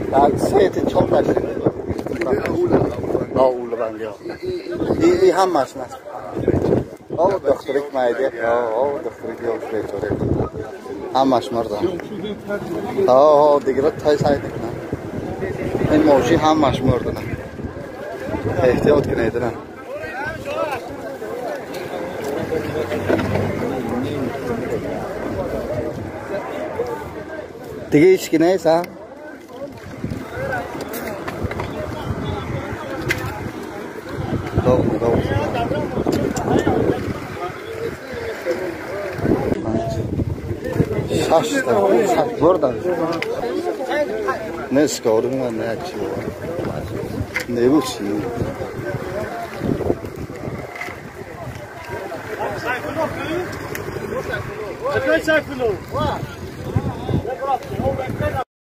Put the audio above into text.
Се чор и ҳамаш наст. Духтурик майде, духтурик ёш бечора. Ҳамаш мурдан. Дигара тай сай мекунам. Ин мошин ҳамаш мурдан. Эҳтиёт кунед. Дига ҳеч ки нест, а? Шашта бурдан. Не скорум, не чӣ. Не бучи.